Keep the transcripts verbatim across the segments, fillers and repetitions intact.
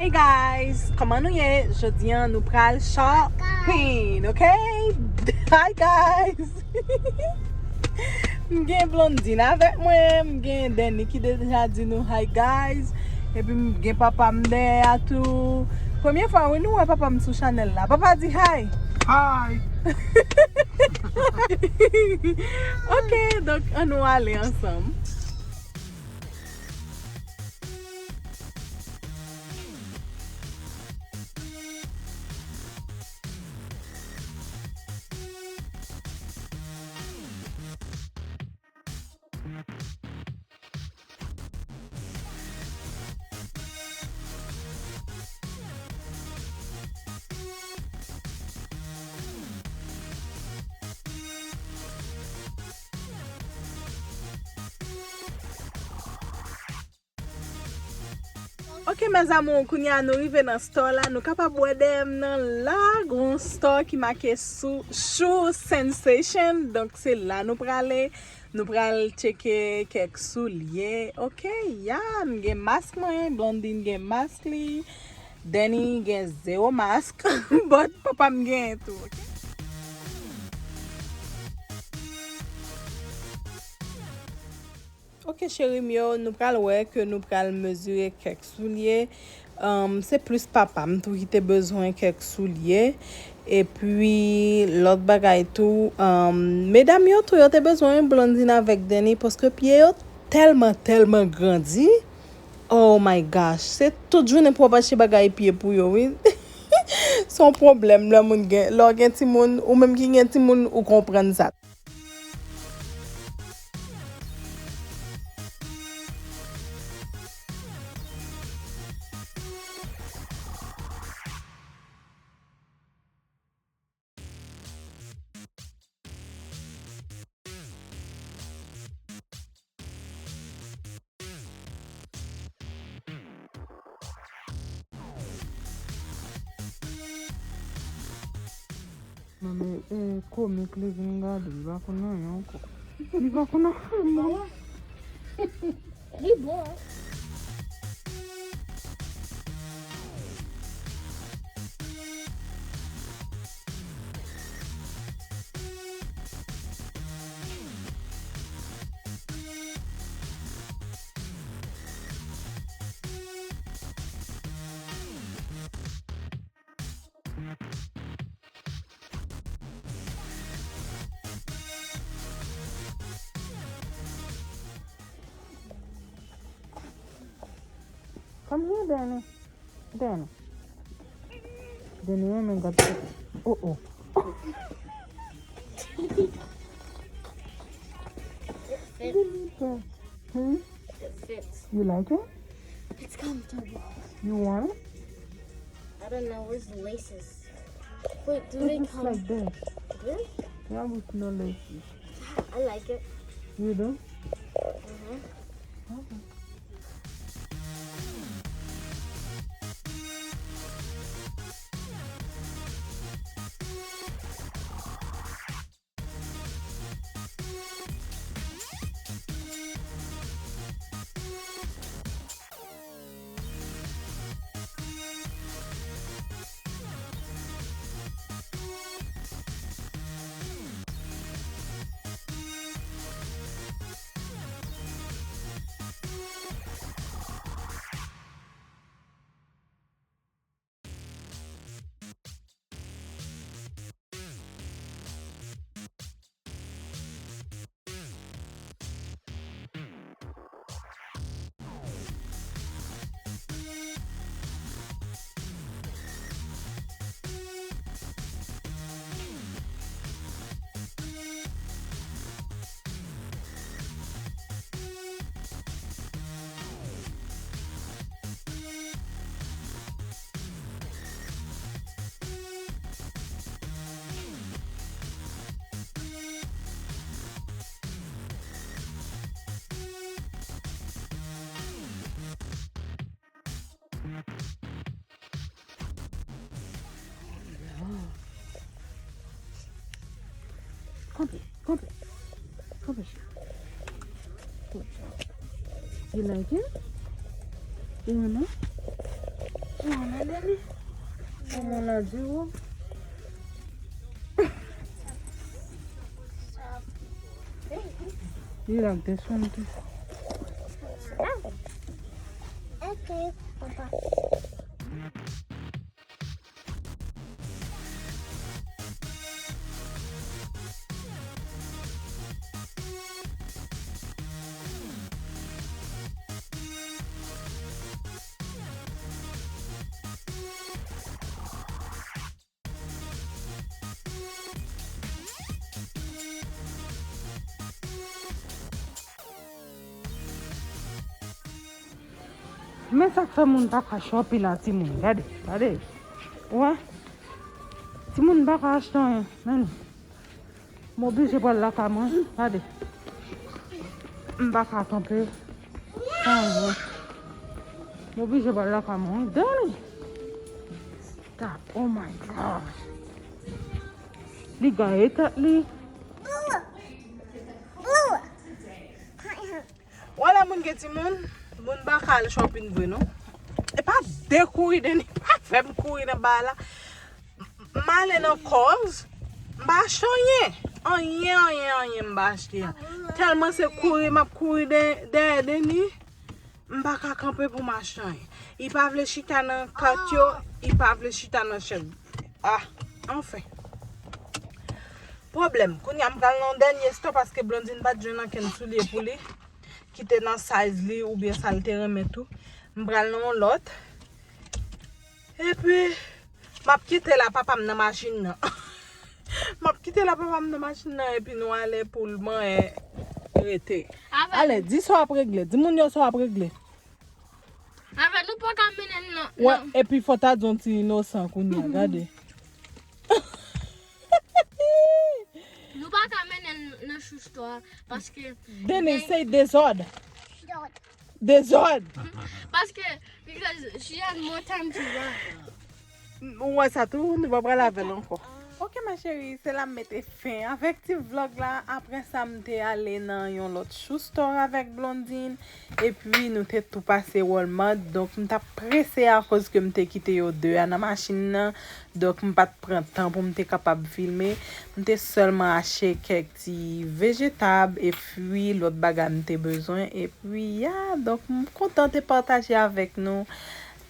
Hey guys, kòman nou ye? Jodi a nou pral shopping, ok? Hi guys! M gen Blondine avèk mwen, m gen Danny ki deja di nou hi guys. Epi m gen papa m dèyè a tou. Premye fwa wi nou wè papa m sou chanèl la. Papa di hi. Hi. Ok, donk an nou ale ansanm. Ok mes amours, kounye a nou rive nan store la, nou kapab wè dèyè m nan la, gon store ki make sou Shoe Sensation, donk se la nou prale, nou pral tcheke kèk soulye, ok, ya, m gen mask mwen, Blondine gen mask li, Danny gen zewo mask, but papa m genyen tou, ok. Ok cheri m yo, nou pral wè ke nou pral mezire kèk soulye. Um, se plis papa m tou ki te bezwen kèk soulye. Epi lòt bagay tou, um, medam yo tou yo te bezwen Blondine avèk Danny paske pye yo tèlman, tèlman grandi. Oh my gosh, se tout jounen pou w ap achte bagay pye pou yo, wi. Se yon pwoblèm lè moun gen, lè w gen timoun, ou menm ki gen timoun, ou konprann sa. Non, men, eh, komik li vin gade, li pa konn anyen ankò. Li pa konn anyen. Li bon, hein? Come here, Danny. Danny. Danny renmen gad tèt. Oh, oh. It fits. Hmm? It fits. You like it? It's comfortable. You want it? I don't know. Where's the laces? Wait, do they come? It's just like this. Really? Yeah, with no laces. I like it. You do? Mm-hmm. Okay. Kanpe, kanpe. Kanpe, cheri. Kanpe. You like it? You wanna? Kòman la di ou? Li la desann tou. Ok, papa. Men sa k fè moun pa ka shopping la, timoun. Gade, gade. Ou wè? Timoun pa ka achte anyen. Men, m oblije pral lakay mwen. Gade. M pa ka kanpe. Anyen. M oblije pral lakay mwen. Dani! Stop. Oh my God. Li gaye tèt li. Wè lè moun gen timoun, moun pa ka al shopping vre non. E pa de kouri Dani pa fè m kouri nan bagay la. M ale nan Coles, m pa achte anyen. Anyen, anyen, anyen m pa achte. Tèlman se kouri m ap kouri dè- dèyè Dani, m pa ka kanpe pou m achte anyen. Li pa vle chita nan kat yo, li pa vle chita nan chèz. Ah, anfen. Pwoblèm. Kounye a m pral nan yon dènye store paske Blondine pa t jwenn ankenn soulye pou li. Ki te nan size li oubyen sa l te renmen tou. M pral nan yon lòt. Epi, m ap kite la papa m nan machin nan. M ap kite la papa m nan machin nan epi nou ale pou l manyen rete. Avè Ale, di sa w ap regle. Di moun yo sa w ap regle. Avè nou pa ka mennen l nan. Wè, nan- epi fò ta di yon ti inosan kounye a, gade. Nou pa ka mennen l nan shoe store paske Deni, gen- se dezòd. Dezòd. Paske, because she has more time to run. Ou wè sa tou, nou pa pral avè l ankò. Ok, ma chérie, se la m mete fen avèk ti vlog la. Apre sa, m te ale nan yon lòt shoe store avèk Blondine. Epi, nou te tou pase Walmart. Donk, m t ap prese akoz ke m te kite yo de a nan machin nan. Donk, m pa t pran tan pou m te kapab filme. M te sèlman achte kèk ti vejetab epi lòt bagay m te bezwen. Epi, ya, donk, m kontan te pataje avèk nou.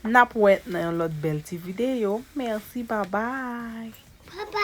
N ap wè nan yon lòt bèl ti videyo. Mèsi, babay. Papa,